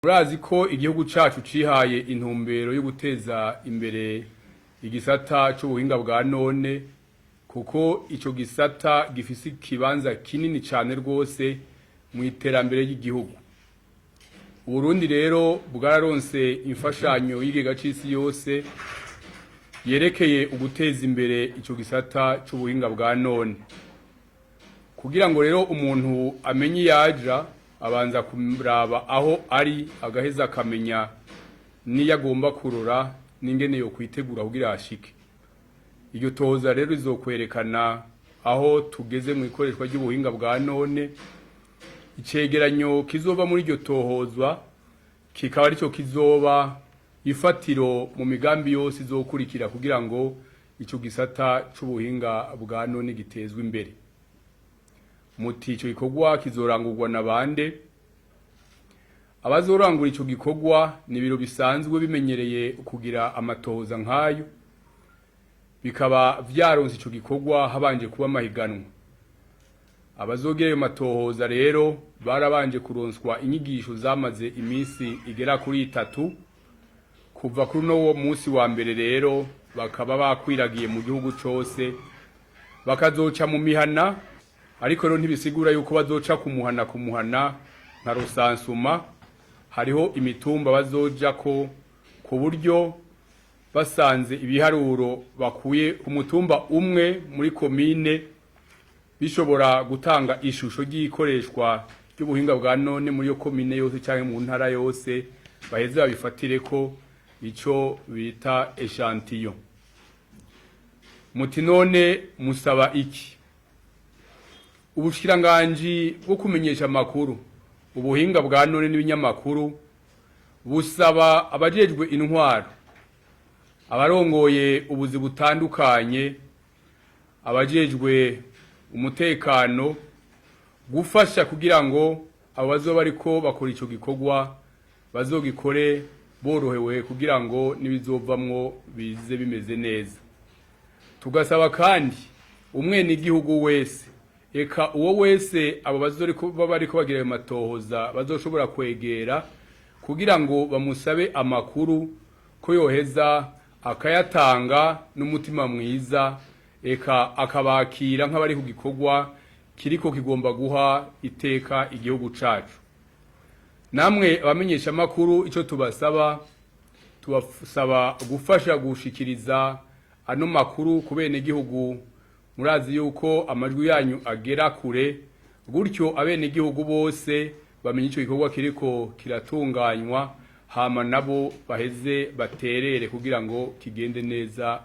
Murazi ko igihugu cacu cihaye intumbero yo guteza imbere igisata c'ubuhinga bwa none, kuko ico gisata gifise ikibanza kinini cane rwose mu iterambere ry'igihugu. Uburundi rero bwararonse imfashanyo y'ikigega c'isi yose yerekeye uguteza imbere ico gisata c'ubuhinga bwa none. Kugira ngo rero umuntu amenye iyaja, abanza kuraba aho ari, agaheza akamenya niyo agomba kurora n'ingene yo kwitegura kugira ashike. Iryo tohoza rero rizokwerekana aho tugeze mu ikoreshwa ry'ubuhinga bwa none. Icegeranyo kizoba muri iryo tohozwa kikaba arico kizoba ifatiro mu migambi yose izokurikira kugira ngo ico gisata c'ubuhinga bwa none gitezwe imbere. Muti ico gikorwa kizorangurwa na bande? Abazorangura ico gikorwa ni ibiro bisanzwe bimenyereye kugira amatohoza nk'ayo, bikaba vyaronse ico gikorwa habanje kuba amahiganwa. Abazogira ayo matohoza rero barabanje kuronswa inyigisho zamaze iminsi igera kuri 3. Kuva kuri uno munsi wa mbere rero bakaba bakwiragiye mu gihugu cose, bakazoca mu mihana. Ariko rero ntibisigura yuko bazoca ku muhana ku muhana nka recensement. Hariho imitumba bazojako, ku buryo basanze ibiharuro bakuye ku mutumba umwe muri komine bishobora gutanga ishusho ry'ikoreshwa ry'ubuhinga bwa none muri iyo komine yose cyangwa mu ntara yose, baheze babifatire ko ico bita échantillon. Muti none musaba iki? Ubushikiranganji bwo kumenyesha amakuru, ubuhinga bwa none n'ibinyamakuru busaba abajejwe intwaro, abarongoye ubuzi butandukanye, abajejwe umutekano gufasha kugira ngo abo bazoba bariko bakora ico gikorwa bazogikore borohewe, kugira ngo n'ibizovamwo bize bimeze neza. Tugasaba kandi umwenegihugu wese, eka uwo wese abo bazoriko baba bariko bagira ayo matohoza bazoshobora kwegera kugira ngo bamusabe amakuru, ko yoheza akayatanga n'umutima mwiza, eka akabakira nk'abari ku gikorwa kiriko kigomba guha iteka igihugu cacu. Namwe abamenyesha amakuru, ico tubasaba, tubasaba gufasha gushikiriza ano makuru ku benegihugu. Murazi yuko amajwi yanyu agera kure, gutyo abenegihugu bose bamenye ico gikorwa kiriko kiratunganywa, hama nabo baheze baterere kugira ngo kigende neza.